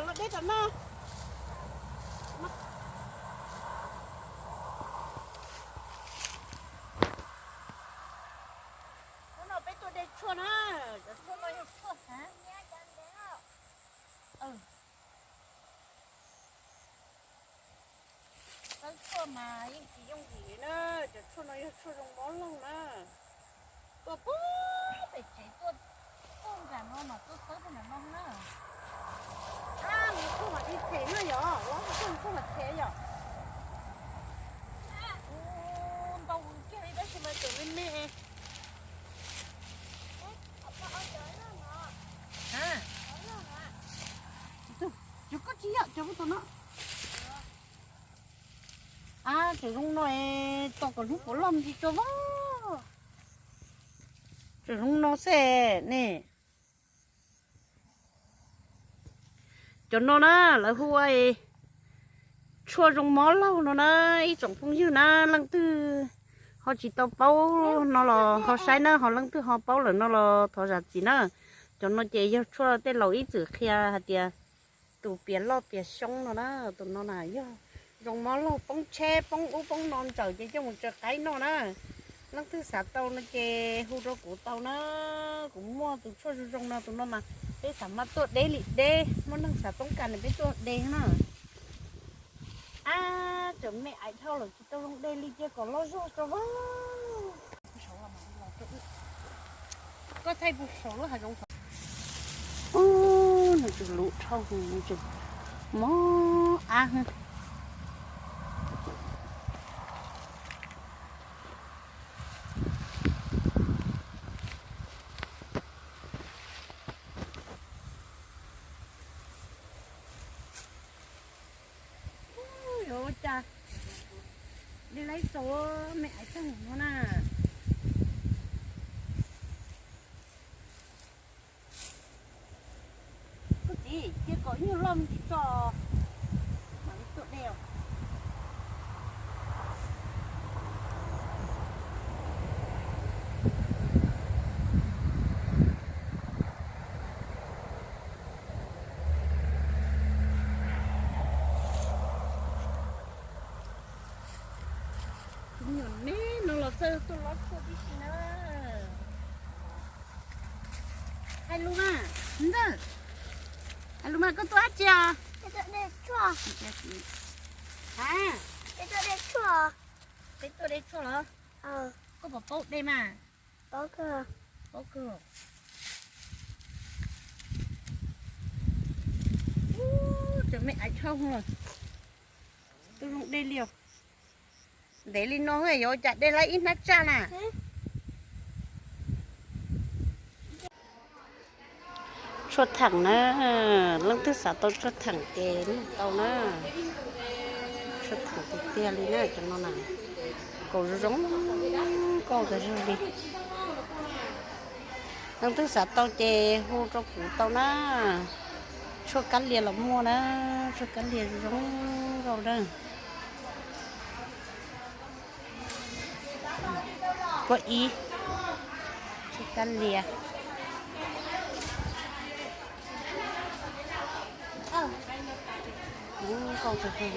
Deb tom no. Hnub no peb tuaj de tshuaj na, cov tshuaj no yog tshuaj hav. Tawb tshuaj mas yeej tsis yooj yim li na, cov tshuaj no yog tshuaj zoo mob laug na. Tuaj puag pem tsev tuaj, tuaj nram no mas tuaj txawb puag nram no na. Ab, nws tshuaj mas ib txhes na yom, los tshuaj mas txhes yom. Ntau kiag li tab sis mas tseem me me. Cov koj tsis yom, cov koj tus no. Ab, tseem zoo no es tos kom hnub puav loj ntsis tso vog. Tseem zoo no xwb ne. Cov no na, lawv hu ua tshuaj zoo mob laug no na, ib tsoom phooj ywg na, leej twg ho tsis tau paub no los ho saib na, ho leej twg ho paub lawm no los thov zam txim na. Cov no ces yog tshuaj tej laus ib txwm qhia hais tias tus pias loj pias xyoob no na, tus no na yog zoo mob laug poob tsheb poob ub poob no ntsawm ces coj mus tsaws qaib noj na. Leej twg xav tau no ces hu rau kuv tau na. Kuv muaj tus tshuaj zoo zoo no, tus no mas peb xav mas tuaj deb li deb, muaj neeg xav toob kas nws peb tuaj de na. Ab, cov me aiv dhau lawm tsis tau zoo de li cia kom loj zog tso vog. Koj thaij puag saum lub hav zoov. Ub, nws tseem luv dhau, nws tseem mob ab. Yuav ua cas de laib tau me aiv tag no na. Koj txiv, cia kom ib nyuag loj ntsis tso mam li tuaj de os. Tus me nyuam neb no los txawj tuaj lob tshuaj tib si na. Hais lus mas, ntxawg. Hais lus mas, koj tuaj dab tsi os? Peb tuaj de tshuaj. Ha? Peb tuaj de tshuaj. Peb tuaj de tshuaj los? Koj puas paub de mas? Paub kawg. Paub kawg. Ub, cov me aiv dhau lawm. Tus zoo de li os. Ntev li no yuav ua cas de laib ib hnab tsaj na. Tshuaj theem na, leej twg xav tau tshuaj theem ces nug tau na. Tshuaj theem tiag tiag li na, cov no na, kaus zoo zoo nkauj tas zog li. Leej twg xav tau ces hu rau kuv tau na. Tshuaj kab lia los muaj na, tshuaj kab lia zoo zoo nkauj na. Kuaj ib, tshuaj kab lia. Zoo nkauj kawg,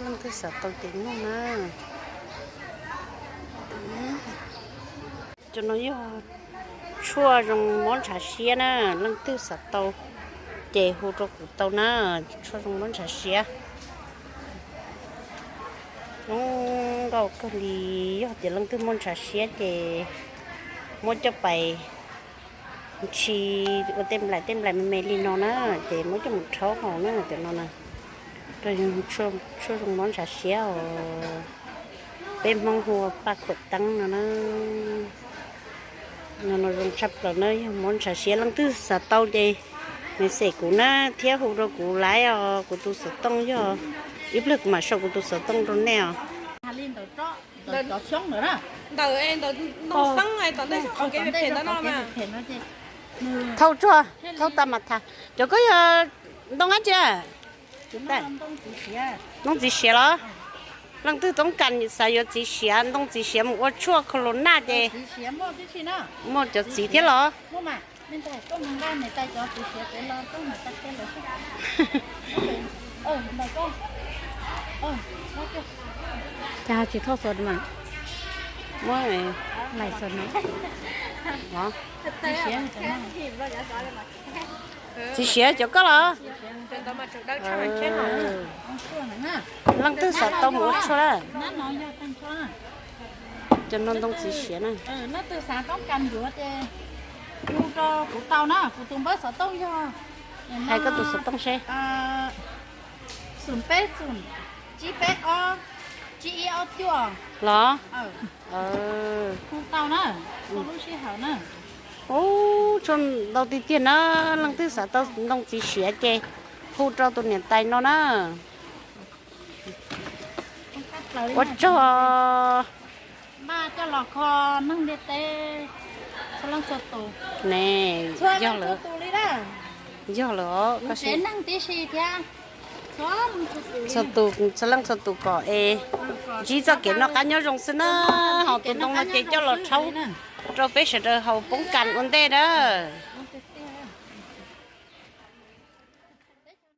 leej twg xav tau ces nug na. Cov no yog tshuaj zoo mob ntshav siab na, leej twg xav tau ces hu rau kuv tau na. Tshuaj zoo mob ntshav siab zoo nkauj kawg li. Yog tias leej twg muaj ntshav siab ces muab coj pais ntshis ua tej nplaim tej nplaim me me li no na, ces muab coj mus rhaub haus na, cov no na. Tshuaj zoo mob ntshav siab os, peb Hmoob hu ua paj khuam teeb no na. No no zoo tshaj plaws na, yog mob ntshav siab leej twg xav tau ces message kuv na, thiab hu rau kuv laiv os, kuv tus xov tooj yog, ib pliag kuv mam sau kuv tus xov tooj rau nej os. Thauj tsuag, thauj tas mam tham. Cov koj yog ntoo dab tsi? Ntoo txiv siav los? Leej twg toob kas xav yuav txiv siav, ntoo txiv siav mus ua tshuaj corona ces muaj cov txiv thiab los? Cas tsis thauj xov mas, muab lais xov no. Txiv siav cov koj los? Leej twg xav tau mus ua tshuaj na? Cov no ntoo txiv siav na. Hais koj tus xov tooj seb. Los? Ub, tshuaj ntau tiag tiag na, leej twg xav tau ntoo txiv siav ces hu rau tus niam tais no na. Ua tsaug. Ne, yog lawm, yog lawm os. Txhua tus, txhua leej txhua tus kom es ntsib txoj kev noj qab nyob zoo xwb na. Ho tus ntoo no ces coj los rhaub rau peb sawv daws haus poob kas ua ntej na.